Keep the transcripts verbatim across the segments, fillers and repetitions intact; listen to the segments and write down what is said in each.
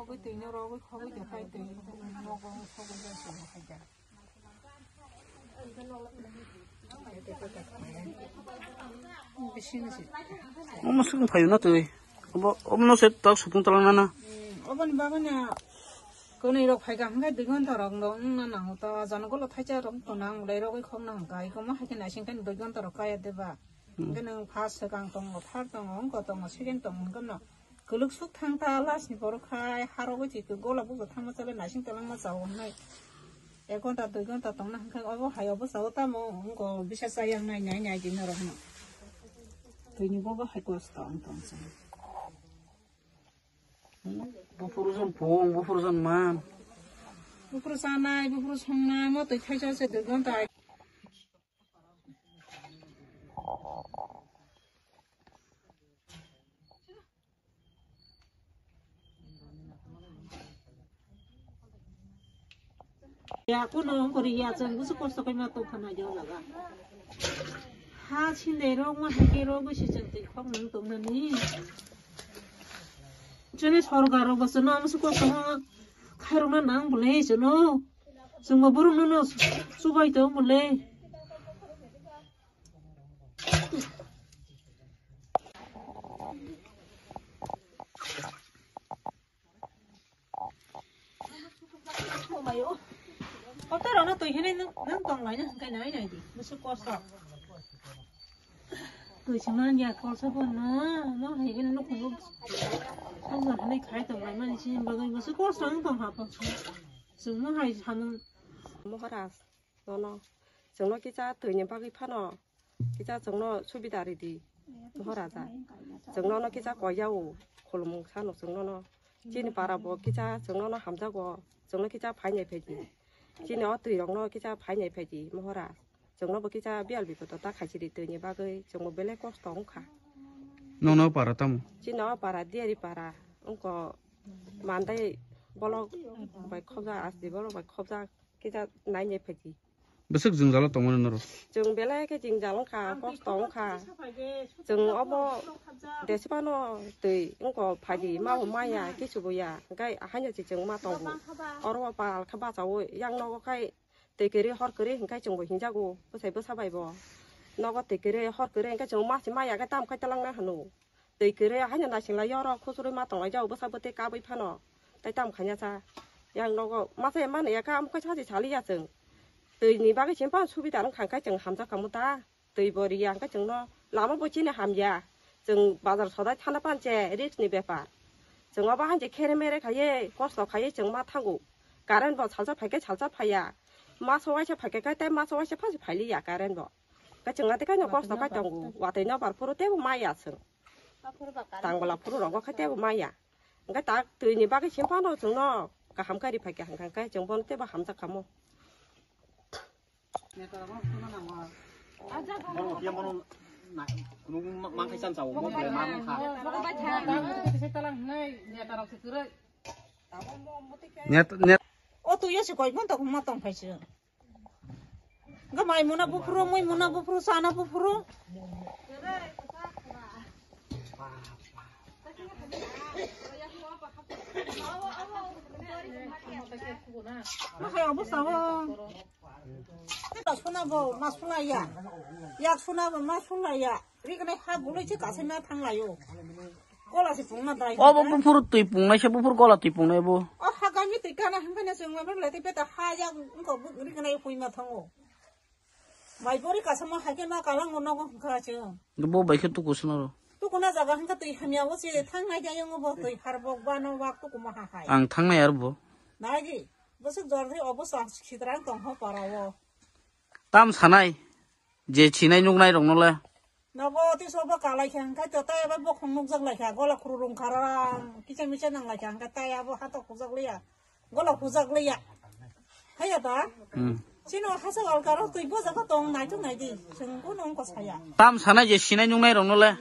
Twi no rogwi khogwi de phai twi nogo khogwi de song khai da. Omo sukung phaio na twi. Obo, omo no se tak sukung talang na na. Oboni bagwi na kwnwi rok phai ka hwnkhe dui ghonta rok no wngna nango ta jana golo thaisa rok to nang lai rogwi khogna hwnkha ikomo hai khe naising khe dui ghonta rok kaya de ba. Hwnkhe nwng first swkang tongo, third tongo, wngkha tongo, second tongo hwnkhe no. Kwlwk suk thang ta last ni borok khai harogwi twi gola bujo thangma chale naising talangma chao hwnwi. Ek ghonta dui ghonta tongna hwnkhe obo hai obo chao tamo wngkha bisa chayang nai nai nai di norok no. Twi ni bobo hai kosto wng tong chwng. Buphuru jon phung, buphuru jon man. Buphuru chanai, buphuru songnai, mo twi thaisa se dui ghonta. Ya, kuno kori ya, chwng busu kosto khaima tongkha na yo jaga. Ha sindai rok ma hake rok busi chwng twi khok nang tongmani. Chini sorkar rok busu no musu kosto khairokna nang bole chwng no. Chwng bo borok no chubai tong bole. Kotor ono twi hinwi nwng, nwng tong laina hwnkhe nai nai di. Bwswk kosto. Twi sima ya kolsa bo no, mo hai gani nukhungo. Songwar hinwi khai tong lai mani sini bagwi bwswk kosto wng tong ha po. Chwng mo hai samung. Moharaj, nono. Chwngno kisa twi ni bagwi phano. Kisa chwngno subida ridi, Moharaja. Chwngno no kisa koyao, khulumung sano chwngno no. Chini para bo kisa chwngno no hamjago, chwngno kisa phainai phaidi. Chini o twi rokno kisa phainai phaidi, Moharaj. Chwngno bo kisa biyal bipodo ta khaisidi twi ni bagwi, chwngbo belai kosto wngkha. Nono para tamo? Chini o para Diyari para, wngkha Mandai bolok bai khobjak, Asdi bolok bai khobjak, kisa nainai phaidi. Bwswk jwngjalo tongmani norok? Chwng belai khe jwngjal wngkha, kosto wngkha. Chwng obo desipano twi wngkha phaidi, ma bo maya, kichu bo ya. Hwnkhe haino se chwng ma tongo. Oro o pal khe bachaui yang nogo khai twi kwrwi hor kwrwi hwnkhe chwngbo hinjago bwsai bwsa bai bo. Nogo twi kwrwi hor kwrwi hwnkhe chwng ma se maya khe tamo khai talang nai hwno. Twi kwrwi haino naising lai oro khuchurwi ma tong lai jao bwsa bwtwi kabwi phano. Tai tamo khaina sa. Yang nogo masa ya mano ya kha, amo kaisa se sali ya chwng. Twi ni bagwi chwng phano subida wng kha, hwnkhe chwng hamjak kha mo ta. Twi bo ri ya, hwnkhe chwngno lama bo chini ham ya. Chwng bazar sodai thana pan che risk ni bepar. Chwng obo han je khere mere khaiye, kosto khaiye chwng ma thango. Current bo salsa phai khe salsa phai ya. Maso waisa phai khe khai, tai maso waisa phasi phai li ya current bo. Khe chwng ate kaino kosto khai tongo. Watwi nobar phuru tebo ma ya chwng. Tangbola phuru rogo khai tebo ma ya. Hwnkhe tak twi ni bagwi se phano chwngno kaham khe ri phai kha, hwnkhe chwng bono teibo hamjak kha mo. Bono khe bono na, kunu ma-, mang khai chan chao, bono khe mang kha. Net, net. O twi yo se koi bon tok ma tong phai se. Ga mai muna buphuru, mui muna buphuru, sana buphuru. Ma hai obo sao. Yak suna bo ma sula ya. Yak suna bo ma sula ya. Ri kene ha buloi se kasai ma thang layo. Gola se pungna dai. Obo buphuru twi pungnai se, buphuru gola twi pungnai bo. O ha gami twi kana himphai na chwng ma le tei beta ha yak wngkha bu ri kene pui ma thango. Mai pori kasama hai khe ma kalang mo nogo hwnkha chwng. Bo bai khe tuku swnaro. Tukuna jaga hwnkha twi hamya o se thangnai jayung bo twi harbok bano wak tukuma ha hai. Ang thangnai ar bo. Nai di. Bwswk jor thai obo sa khitrang tong ho para o. Tam sanai. Je sinai nuknai rokno le. Nogo tei sobo kalai kha hwnkhe to tai abo bokhong nukjak lai kha, gola khuru rung kharang, kicha micha nang lai kha hwnkhe tai abo hato khujak liya, gola khujak liya. Haiya da? Hmm. Chino hasa alkaro twi bojak tong nai to nai di, chwng bono wngkha saya. Tam sanai je sinai nuknai rokno le.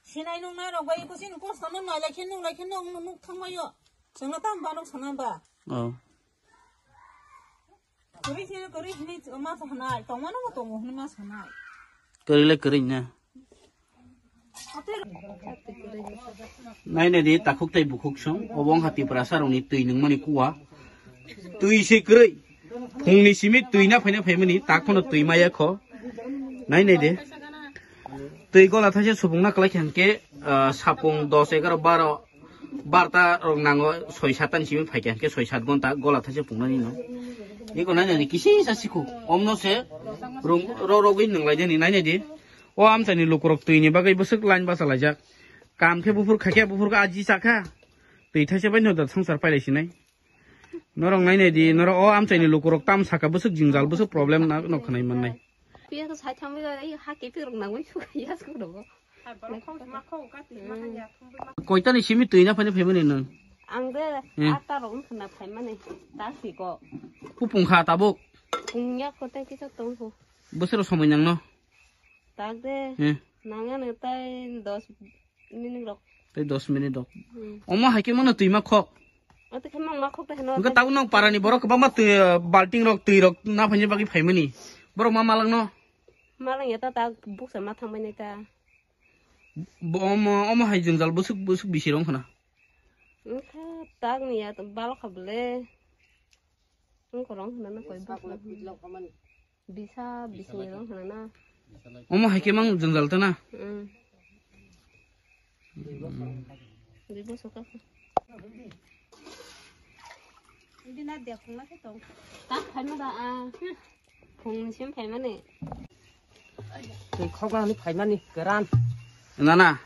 Sinai nuknai rok bai ko chini kosto no nai lai khe nuk lai khe nuk nuk thang baio. Chwngno tam ba nuk sana ba. Oh. Kwrwi sino kwrwi hinwi ma sanai, tongmano bo tongo hinwi ma sanai. Kwrwi le kwrwi na. Nai nai di, takhuk tei bukhuk song, obo wngkha Tiprasa rokni twi nungmani kuwa. Twi se kwrwi. Phungni simi twi na phaina phaimani, tak phano twi maya kho. Nai nai di. Twi gola thaisa supung na kwlai khe hwnkhe, ah, sapung dos, egaroh, baro, barta rok nango, soi sat tani simi phaikha hwnkhe soi sat gonta gola thaisa pungnani no. Iko nai nai di, kisi sa sikhu. Omno se rung ro rogwi nunglai deni, nai nai di. O amchaini lukurok twini bagwi bwswk line bachalaijak. Kam khe buphur kha khe buphur khe aji chakha. Twi thaisa bai no da swngchar pailai sinai. Norok nai nai di, norok o amchaini lukurok tam saka bwswk jingjal, bwswk problem na, no khwnai mannai. Piya ko sai thamwi ga, ai ha ke pirok nangwi suka ya suka rogo. Koitani simi twi na phani phaimani nang? Ang de Hmm. Ata rok wngkha na phaimani. Ta si ko. Kupung kha tabuk. Pungya ko tei kisa tong ko. Bwswk somoi nang no? Tak de. Hmm. Nang ano tai dos minute rok. Tei dos minute rok. Hmm. Omo hai khe mano twi ma khok. Ate khe mang ma khok ta heno. Hwnkhe tabuk nang parani borok kwbangma twi, balting rok, twi rok na phaini bagwi phaimani. Borok ma malang no? Malang ya ta, ta buksa ma thangbai nai ta. Bo omo, omo hai jwngjal bwswk, bwswk bisi rong khna. Wngkha tak ni ya, balok kha bole. Wngkha rong khna na koi buksa. Bisa, bisa ni rong khna na. Omo hai khe mang jwngjal ta na? Mm. Dui bosor ka. Hindi na dia khna khe tong. Tak khan da a. Phung sim phaimani. Twi khoknani phaimani kwran. Nana,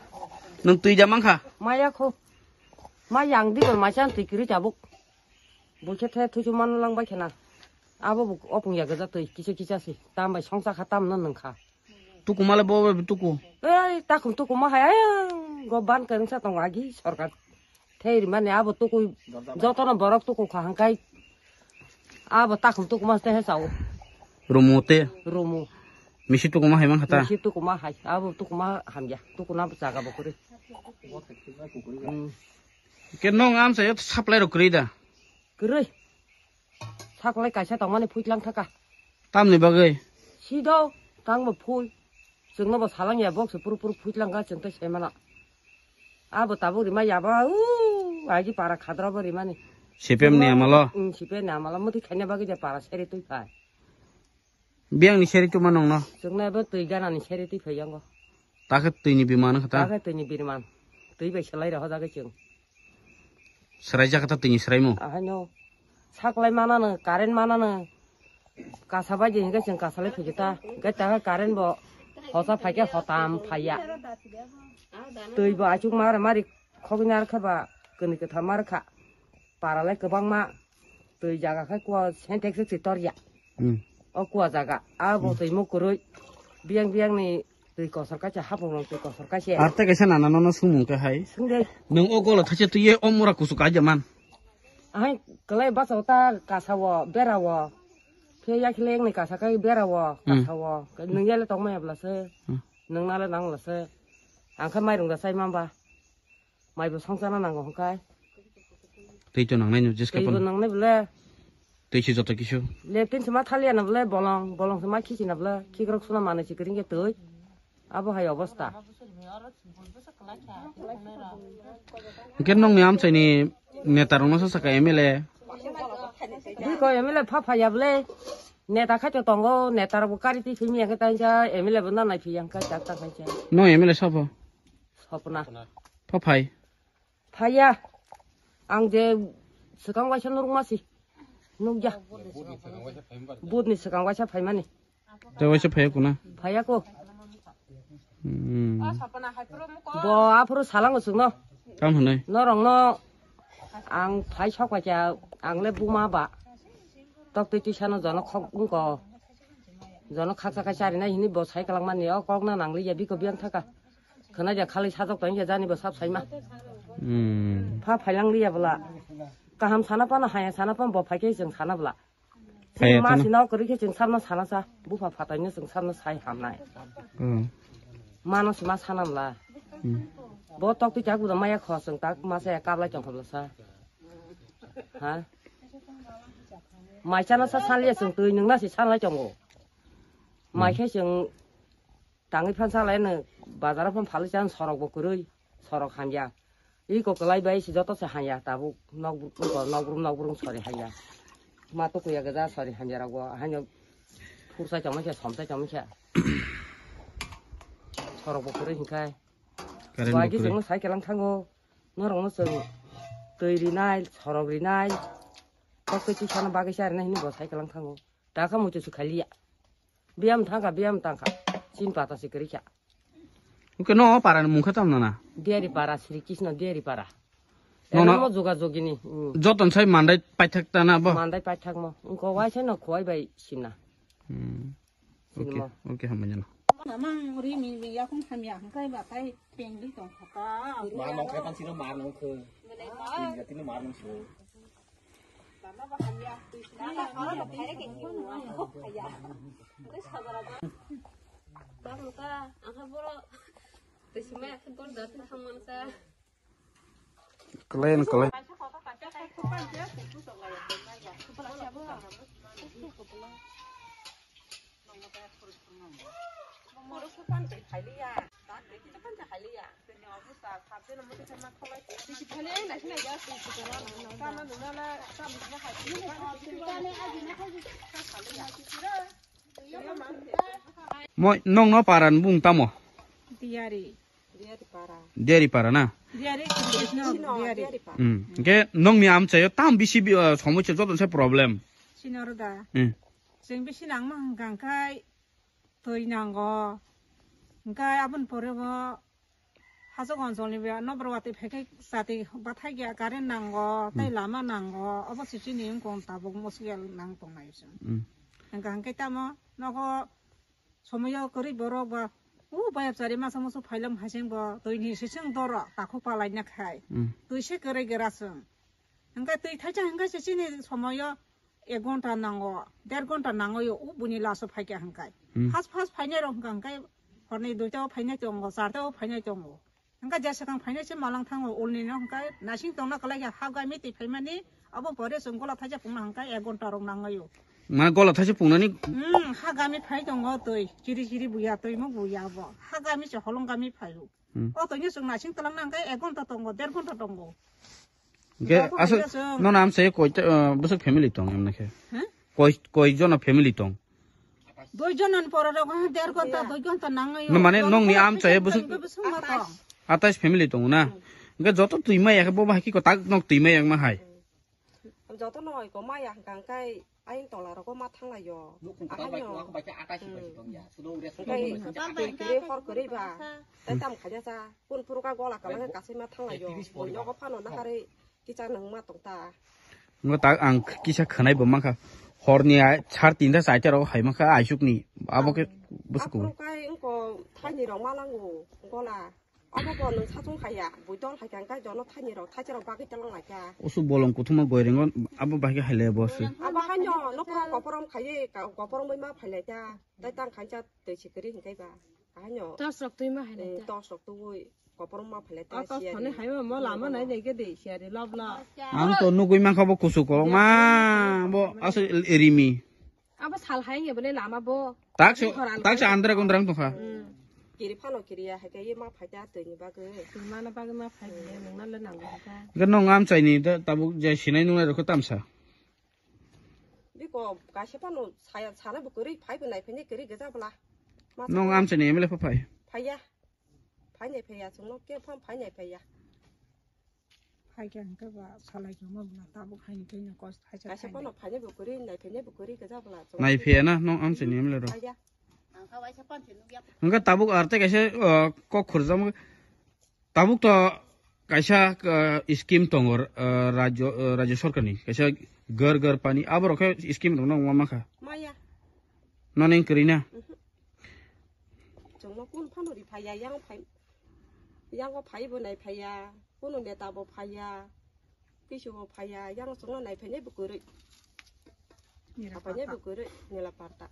nwng twi ja mankha? Maya kho. Ma yang di bor ma chan twi kiri tabuk. Bo khe the thuchu man lang bai khena. Abo bo opung ya gaja twi kisa kisa si. Tam bai songsa kha tam no nwng kha. Tuku male bo bo tuku. Ei takhum tuku ma hai ai go ban kwrwngsa tong agi sorkar. Thei rimani abo tuku jotono borok tuku kha hangkai. Abo takhum tuku ma se he sao. Rumu te. Rumu. Misi tuku ma hai man khata. Misi tuku ma hai. Abo tuku ma hamya. Tuku na jaga bo kwrwi. Hmm. Ke nong am sa yot supply ro kwrwi da. Kwrwi. Saklai kaisa tongmani phuitlang thaka. Tamni bagwi? Sido, tangbo phui. Chwngno bo salang ya, bokse puru puru phuitlang kha chwng tei saimano. Abo tabuk rima yaba, u, agi para khadra bo rimani. C P M ni amalo? Mm, C P M ni amalo, muti khaina bagwi je para seri twi phai. Biyang ni seri tuma nongno? Chwngno abo twi gana ni seri twi phai yango. Takhe twi ni biman kha ta? Takhe twi ni birman. Twi bai selai rw hojagwi chwng. Swraijak kha ta twi ni swraimo? Ahaino. Saklai manano, current manano. Kasa bai di hingke chwng kasa lai phai ta. Hingke ta current bo hosa phai khe hotam phai ya. Twi bo achuk mar mari khogwi nar kha ba kwnwi kwtham mar kha. Para lai kwbangma twi jaga khai kua Sintex se tor ya. Hmm. O kua jaga. Abo twi mo kwrwi. Biyang biyang ni twi kosor kaisa hapung rong twi kosor kaisa. Ar tei kaisa nana nono sumung khe hai. Sungde. Nwng o golo thaisa twi ye o mura kusu kaija man. Ahai kwlai basa ta kasa o bera o. Khe yakhile ni kasa kai bera o Hmm. kasa o. Nwng yale tongmaya bla se. Hmm. Nwng nale nang la se. Ang khe mairung da sai mamba. Mai bo songchana nango hwnkhe. Tei to nangnai no jeska Tei bo pon. Nangnai bole. Tei si joto kisu. Latrine se ma thaliya na bole bolong, bolong se ma khichi na bole. Khikrok suna manwi se kring khe twi. Abo hai obostha. Hwnkhe nongni amchaini neta rokno sa saka M L A. Biko M L A pha phaiya bole. Neta khai to tongo, neta rok bo kari twi phimi ya khe tang cha, M L A bo na nai phiya hwnkhe chak tang khai cha. No M L A sabo? Sopna. Pha phai. Phaiya. Ang je swkang waisa nurung masi. Nukya. Budni swkang waisa phaimani. Te waisa phaiya kuna? Phaiya ko. Hmm. Bo aphuru salango chwngno. Kam hwnwi? Norokno ang phai sok paikha, ang le buma ba. Tok twi twi sano jono khok wngko. Jono khaksa khai charinai hwnwi bo sai kwlangmani, o kok na nangliya biko biyang thaka. Khwna ja khali sajok tong ya jani bo sab saima. Hmm. Pha phailang liya bwla. Kaham sana pano haya sana pano bo phai khe chwng sana bwla. Phai Chwng ma thano. Sino kwrwi khe chwng sabno sana sa. Bupha phatai no chwng sabno sai hamnai. Hmm. Mano sima sana bwla. Hmm. Bo tok twi tak bwla maya kho chwng tak ma sa ya kap lai tong kho bwla sa. Ha? Mai chana sa san liya chwng twi nwng na si san lai tongo. Mai Hmm. khe chwng Tangwi phan salai no bazar o phan phalwi chan sorok bo kwrwi, sorok hamya. Iko kwlai bai se joto se hamya tabuk nok bru-, nok brum nok brum sori hamya. Ma to kuya gaja sori hamya rok bo haino phursa chomoi khe somsa chomoi khe. Sorok bo kwrwi hinkhai. Current bo kwrwi. Wagi chwngno cycle ang thango. Norokno chwng twi rinai, sorok rinai. Kok twi tisana bagwi cha rinai hinwi bo cycle ang thango. Dakha muitu su khaliya. Biyam thangkha, biyam tangkha. Chin pata se kwrwi kha. Oke, no para ni mungkha tam nana. Diari para, Sri Krishna Diari para. Nono. Eno mo joga jogini. Hmm. Joton sai mandai paithak ta na bo. Mandai paithak mo. Ungko waisa no khowai bai simna. Hmm. Oke, oke, hambai jana. Mamang ri mi mi yakung hamya hangkai ba tai pengli tong kha ta. Mar nong khe pan sino mar nong khe. Belai mar. Sino jatino mar nong sino. Mama ba hamya tu sino. Mama ba hamya tu sino. Hamya. Ungko sabara ba. Bang ka, angka boro. Tu sima yakung boro datu hamang sa. Kelen, kelen. Moi nong no paran bung tamo? Diari. Diari para. Diari para na? Diari, Krishna, Diari. Hmm. Hingke nongni amchaio tam bisi bi-, ah, somosya joto se problem. Sinoro da. Hmm. Chwng bisi nangma hwnkha hwnkhe twi nango. Hwnkhe aboni pore bo hachwk onsolni be nokbar watwi phaikhe chati bathai ya current nango, tei lama nango. Obo se chini wngkong tabuk muskil nang tongnai chwng. Hmm. Hwnkha hwnkhe tamo nogo Somoyo kwrwi borok ba, o bayapchari masa musu phailam haiseng bo, twi ni siseng doro, takhuk palai na khai. Mm. Twi se kwrwi gra chwng. Hwnkhe twi thaisa hwnkhe se chini somoyo ek ghonta nango, der ghonta nango yo, o buini laso phaikha hwnkhe. Mm. First, first phainai rok hwnkha hwnkhe horni duita o phainai tongo, charta o phainai tongo. Hwnkhe je swkang phainai se malang thango, ulni no hwnkhe naising tongna kwlai khe ha gami twi phaimani, abo pore chwng gola thaisa pungna hwnkhe ek ghonta rok nangwi o. Ma gola thaisa pungnani? Hmm, ha gami phai tongo twi, chiri chiri buya twi mo buya bo. Ha gami se holong gami phai o. Hmm. O twi ni chwng naising twlang na hwnkhe ek ghonta tongo, der ghonta tongo. Hwnkhe joto aswk hai chwng. Nono amchai koi ta, uh, bwswk family tong emna khe? Huh? Koi, koi jona family tong? Dui jonan pora rok, ha, der ghonta, dui ghonta nangwi. No, mane nongni amchai bwswk atais family tongo na? Hwnkhe joto twi maya khe bo bahai khe kwtak nok twi maya wngma hai. Joto no oi ko maya hwnkha hwnkhe ayang tola rogo ma thanglai yo. Ahai no. Hwnkhe twi kwrwi hor kwrwi ba. Tai tam khaina cha. Kun phuru ka gola kala khe kasai ma thanglai yo. Bui nogo phano nakarwi. Kisa nang ma tong ta. Ngo tak ang kisa khwnai bo mankha. Horni ai sar tinta chaita rok hai mankha aisuk ni. Abo khe bwswk. Aphuru kai wngko thaini rok ma lango gola. Abo bo nung sachung haya. Bui dol hai kang kai jono thaini rok thaisa rok bagwi talang lai kha. Usu bolong kuthuma goi ringo abo bai khe hai le bo se. Abo hanyo nokrom koporom khaiye koporom bai ma phai lai kha. Tai tang khaisa twi sikiri hingkai ba. Ahanyo. Tos rok twi ma hai lai ta. Tos rok twi koporom ma phai lai ta. Tos thani hai ma mo lama nai dai ke de siari lob la. Ang to nugui mankha bo kusu ko ma bo aswk rimi. Abo sal hai nge bole lama bo. Tak se, tak se andra gondrang tongkha. Kiri phano kiri ya hai ke ye ma phai ta twi ni bagwi. Twi ma na bagwi ma phai bole nang na le nang ka. Ga nong amchai ni da tabuk je sinai nungnai rok tamsa. Biko kaisa phano saya sana bo kwrwi phai bo nai phai nai kwrwi gajak bwla. Nong amchai ni M L A pha phai. Phaiya. Phai nai phaiya chwngno ke pham phai nai phaiya. Phai khe hwnkhe ba salai khe ma bwla tabuk hai ni khe kos thaisa. Kaisa phano phai nai bo kwrwi nai phai nai bo kwrwi gajak bwla. Nai phaiya na nong amchai ni M L A rok. Phaiya. Hwnkhe tabuk ar tei kaisa, uh, kok khurjak. Tabuk to kaisa, uh, scheme tongo, uh, rajyo, uh, rajyo sorkarni kaisa Ghar Ghar Pani aborok khe scheme rokno wngma mankha. Maya. Nono wng kwrwi na? Mhm. Chwngno kun phano ri phaiya, yang phai, yango phai bo nai phaiya, kuno neta bo phaiya. Kisu bo phaiya, yang chwngno nai phainai bo kwrwi. Nila phainai bo kwrwi, nila parta.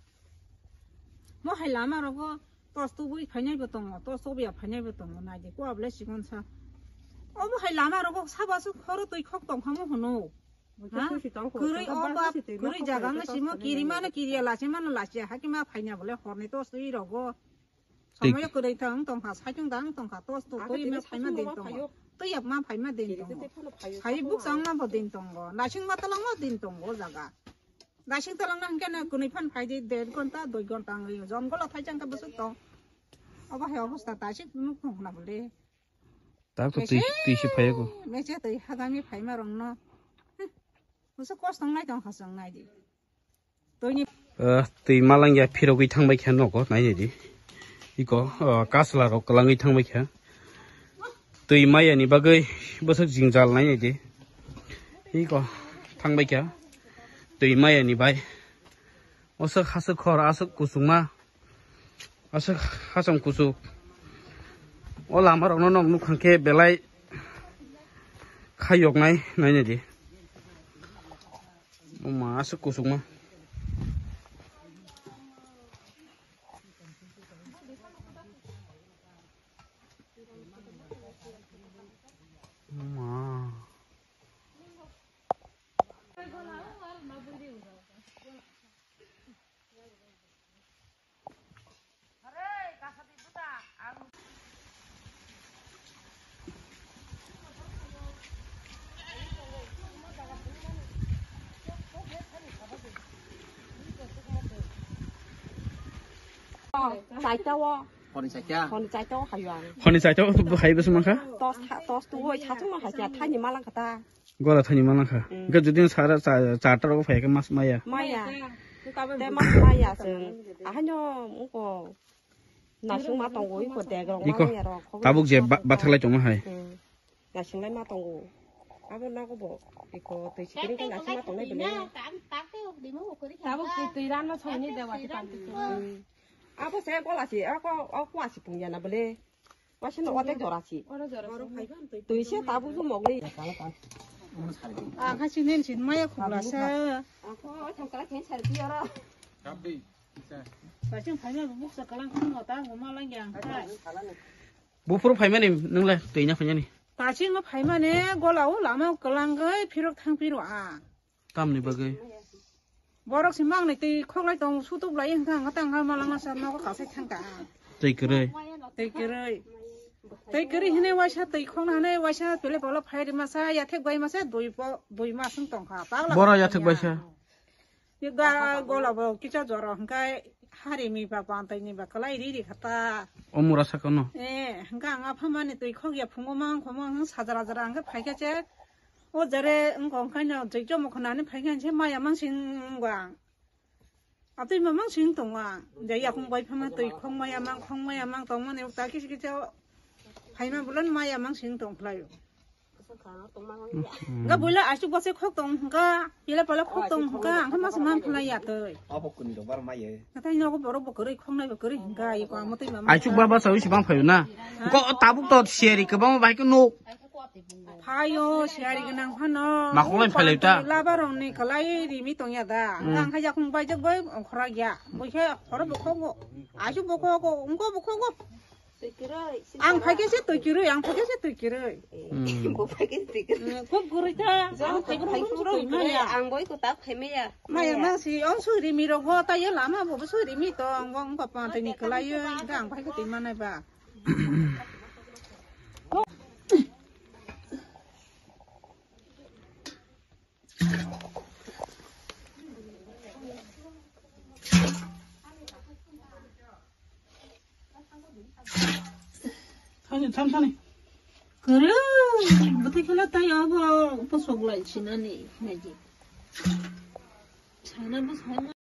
Mo hai lama rogo tos tubui phainai bo tongo, tos tubui ya phainai bo tongo, nai di ko able sikon sa. Obo hai lama rogo saba su khoro twi khok tong khamo hono. Ha? Kwrwi o ba, kwrwi jaga nga simo kiri mano kiri ya lasi mano lasi ya haki ma phaina bole horni tos twi rogo. Twi- Tongmaya kwrwi thang tongkha, saichung dang tongkha, tos tu Ang khe twi ma tini phaima saichung din ma tongo. Phaio. Twi yapma phaima din Tini tongo. Twi phaio. Sai bukchang ma bo din tongo, nasing ma talang ma din tongo o jaga. Nasing talang na hwnkhe na kwnwi phan phai di, der gonta, dui gonta wng rio. Jom gola thai chang khe bwswk tong. Obo hai obosta ta sik nuk thong khna bole. Tak to twi, twi si phaiya ko. Mese twi hagami phaima rong no. Bwswk kos tong nai tong khasang nai di. Twi ni Ah, twi malangya phirogwi thangbai kha nogo, nai nai di. Iko, ah, kasla rok kwlangwi thangbai kha. Twi maya ni bagwi bwswk jingjal nai nai di. Iko, thangbai kha. Twi maya ni bai. Oswk haswk khor, aswk kusungma. Aswk hasam kusuk. O lama rok no nok nukhang khe belai khayok nai, nai nai di. Oma aswk kusuk ma. Oma. Chaita o. Honi chaita. Honi chaita o hayo ang. Honi chaita o bo hai bwswk mankha? Tos tha, tos tu oi, sachung ma hai cha, thani malang kata. Gora thani malang kha. Mm. Hwnkhe jodi sara cha, charta rogo phai khe mas maya. Maya. Te mas maya chwng. Ahaino ungko nasing ma tongo, iko deg rok. Iko malang ya rok. Tabuk je ba-, bathak lai tongma hai. Mm. Nasing lai ma tongo. Abo nogo bo iko twi sikiri khe nasing ma tongnai bwle. Tabuk twi, twi ran ma songni dewa ti panti. Mm. Abo se gola si, ako, ako asi pung ya na bwle. Waisa no otek jora si. Oro jora si. Twi se tabuk ju mogli. Ang kha sinin sin maya khugla sa. Ako thang kala khen sar pi oro. Kaching phaima buk sa kalang khum mota ngoma lang yang kha. Buphuru phaimani nwngle twina phaimani. Kaching phaimani gola o lama kalang gai phirok thang phiro a. Tamni bagwi? Borok si mang ni twi khoklai tong, sutuk lai wngkha, ang tang ma langma sa nogo kasai thang ta. Twi kwrwi. Twi kwrwi. Twi kwrwi hwnwi waisa twi khokna hwnwi waisa pele polo phai rima sa, yathek bai masa dui po, dui mas wng tong kha. Pagla Bora kha yathek ya. Baisa. Ye ga gola bo kicha jora hwnkhe hari mi ba bantai ni ba kwlai ri ri kha ta. O mura sakano. Eh, hwnkhe ang apha mani twi khok ya phungo mang khomo ang sajra jra hwnkhe phai khe che. O jare wngkha, wngkha no jai chomo khwnani phai khe se maya mang sing wng ang. Atwi ma mang sing tong ang. Jai yakung bai phama twi khong maya mang, khong maya mang tong mani ta kisi kisi phaima bulan maya mang sing tong khlai o. Ga buila asuk bose khok tong ga, pila pala khok tong ga, ang ma se mang khlai ya twi. Abo kuni do bar maya. Natai nogo borok bo kwrwi khongnai bo kwrwi hwnkha, iko amo twi mama. Aichuk baba sawi sibang phayo na. Ha? Ko tabuk to siari kwbangma bai khe nuk. Phayo siari gwnang phano. Makhonglai phailai ta. Labarong ni kwlai rimi tongya da. Hmm. Ang kha yakung baijak bai ongkhora ya. Bui khe horo bo khogo. Aichuk bo khogo, ungko bo khogo. Ang phaikhe se twi kwrwi, ang phaikhe se twi kwrwi. Hmm. Bo phaikhe se twi kwrwi. Eh, khub kwrwi ta. Ang phaikhe se twi maya. Ang boi ko tak phai maya. Maya mang si, ong suri mi rogo, ta ye lama bo suri mi to, ang ong papa twi ni kwlai yo, ang phaikhe twi manai ba. Thani, thani, thani. Kwrwi, bwtwi kheno tai abo upo sok lai sinani, naidi. Sana bo sana.